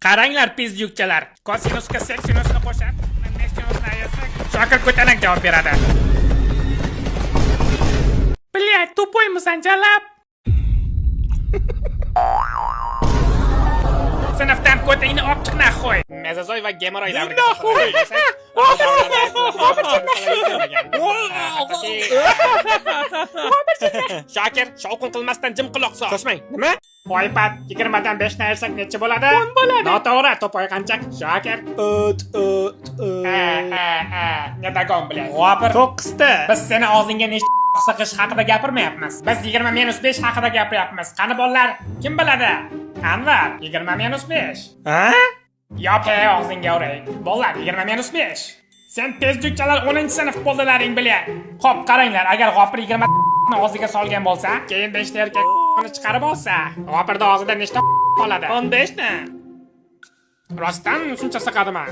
Qaranglar, пиздюк chalar. Kosinusga sinusni qo'shib, sinusni ayirsak, Shokir ko'tanak javob beradi. Блять, тупой misan, jalab? Sinfdan ko'tingni olib chiq, нахуй. Mezazoy va gemoroy davriga Нахуй! Shokir, shovqin qilmasdan jim quloq sol. Shoshmang. Nima? Oypat, 20 dan 5 ni ayirsak necha bo'ladi? 10 bo'ladi. Noto'g'ri, тупой qanchaq. Shokir. Ot, ot, A, a, a. Недогон, блядь. G'opir. 9 ta. Biz seni og'zingga nechta sig'ish haqida gapirmayapmiz. Biz 20 minus 5 haqida gapiryapmiz. Qani bolalar, kim biladi? Anvar, 20 minus 5. Ha? Yop, hey, og'zingga uray. Bolalar, 20 minus 5. Sen пиздюк chalar 10-sinf bo'ldilaring, блядь. Xo'p, qaranglar, agar G'opir 20 ni og'ziga solgan bo'lsa, keyin 5 ta erkak ni chiqarib olsa, G'opirda og'zida nechta qoladi? 15 ta. Rostdan shuncha siqadimi?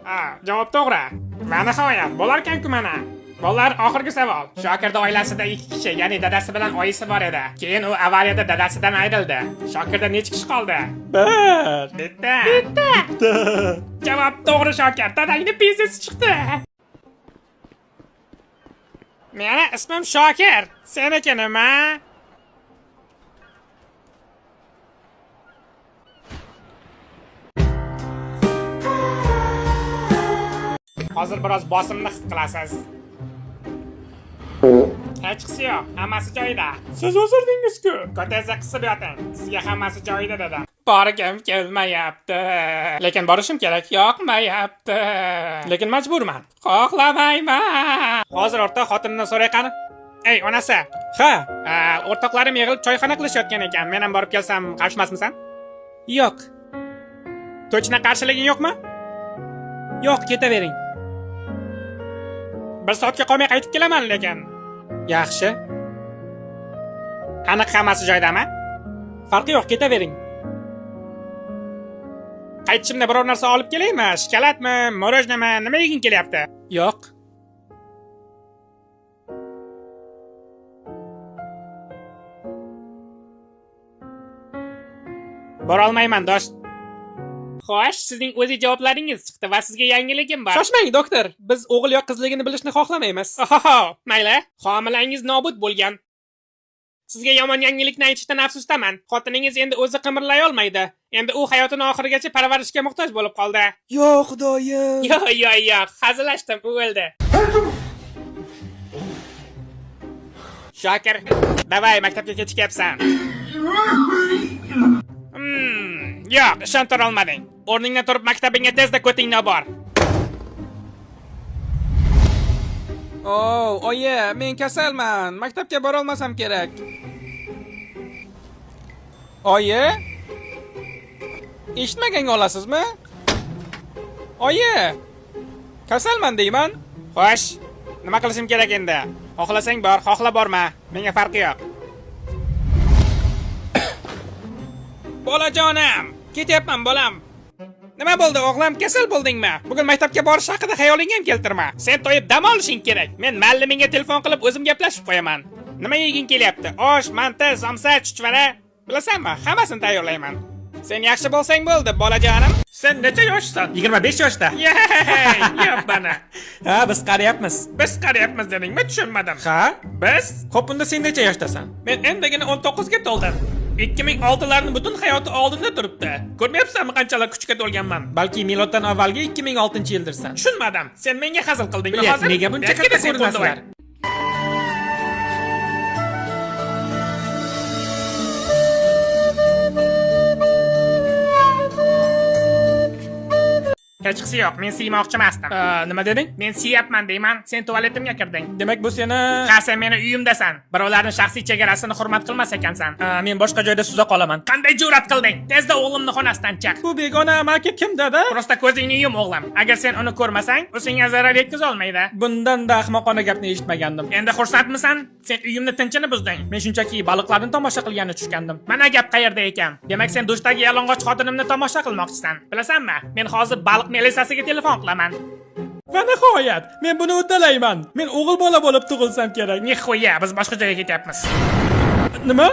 Ha, javob to'g'ri. Va nihoyat, bo'larkan-ku mana. Bolalar, oxirgi savol. Shokirda oilasida ikki kishi, ya'ni dadasi bilan oyisi bor edi. Keyin u avariyada dadasidan ayrildi. Shokirda necha kishi qoldi? 1. Bitta. Bitta. Javob to'g'ri, Shokir. Dadangni пиздец i chiqdi. Meni ismim Shokir. Seniki nima? Hozir biroz bosimni his qilasiz. Hechqisi yo'q, hammasi joyida. Siz o'zirdingiz-ku. Ko'tangizni qisib yoting. Sizga hammasi joyida dedim. Borgim kelmayapti. Lekin borishim kerak. Yoqmayapti. Lekin majburman. Xohlamayman. Hozir o'rtoq xotinimdan so'ray qani. Ey, onasi. Ha. O'rtoqlarim yig'ilib choyxona qilishayotgan ekan. Men ham borib kelsam, qarshimasmisan? Yo'q. Точно qarshiliging yo'qmi? Yo'q, ketavering. Bir soatga qolmay qaytib kelaman lekin. Yaxshi. Aniq hammasi joyidami? Farqi yo'q, ketavering. Qaytishimda biror narsa olib kelaymi? Shokoladmi, мороженое mi, nima yeging kelyapti? Yo'q. Borolmayman, do'st. Xo'sh, sizning o'z javoblaringiz chiqdi va sizga yangiligim bor. Shoshmang, doktor. Biz o'g'il yo qizligini bilishni xohlamaymiz. Ohoho, mayli. Homilangiz nobud bo'lgan. Sizga yomon yangilikni aytishdan afsusdaman. Xotiningiz endi o'zi qimirlay olmaydi. Endi u hayotini oxirigacha parvarishga muhtoj bo'lib qoldi. Yo, xudoyim. Yo'q, yo'q, yo'q, hazillashdim, u o'ldi. Shokir, давай, maktabga kechikyapsan. Yo'q, ishontira olmading. O'rningdan turib maktabingga tezda ko'tingni olib bor. Oh, oyi, men kasalman. Maktabga borolmasam kerak. Oyi? Eshitmaganga olasizmi? Oyi! Kasalman deyman. Xo'sh, nima qilishim kerak endi? Xohlasang bor, xohla borma. Menga farqi yo'q. Bolajonim, ketyapman bolam. Nima bo'ldi, o'g'lim, kasal bo'ldingmi? Bugun maktabga borish haqida xayolingga ham keltirma. Sen to'yib dam olishing kerak. Men muallimingga telefon qilib o'zim gaplashib qo'yaman. Nima yeging kelyapti? Osh, manti, somsa, chuchvara. Bilasanmi, hammasini tayyorlayman. Sen yaxshi bo'lsang bo'ldi, bolajonim. Sen necha yoshsan? 25 yoshda. Yey, yo'q. Ha, biz qariyapmiz. Biz qariyapmiz dedingmi? Tushunmadim. Ha? Biz? Xo'p, unda sen necha yoshdasan? Men endigina 19 ga to'ldim. 2006larning butun hayoti oldimda turibdi. Ko'rmayapsanmi qanchalar kuchga to'lganman? Balki miloddan avvalgi 2006-yildirsan. Tushunmadim. Sen menga hazil qildingmi Блядь, hozir? nega buncha Berkida katta sen qo'lni ko'rinasizlar? voy. Hechqisi yo'q, men siymoqchi emasdim. Nima deding? Men siyapman deyman, sen tualetimga kirding. Demak, bu seni Ha, sen meni uyimdasan. Birovlarning shaxsiy chegarasini hurmat qilmas ekansan. Men boshqa joyda suza qolaman. Qanday jur'at qilding? Tezda o'g'limni xonasidan chiq. Bu begona amaki kim, dada? Просто ko'zingni yum, o'g'lim. Agar sen uni ko'rmasang, u senga zarar yetkaza olmaydi. Bundan-da ahmoqona gapni eshitmagandim. Endi xursandmisan? Sen uyimni tinchini buzding. Men shunchaki baliqlarni tomosha qilgani tushgandim. Mana gap qayerda ekan. Demak, sen dushdagi yalang'och xotinimni tomosha qilmoqchisan. Bilasanmi? Men hozir baliq melisasiga telefon qilaman. Va nihoyat, men buni uddalayman. Men o'g'il bola bo'lib tug'ilsam kerak. Нихуя, biz boshqa joyga ketyapmiz. Nima?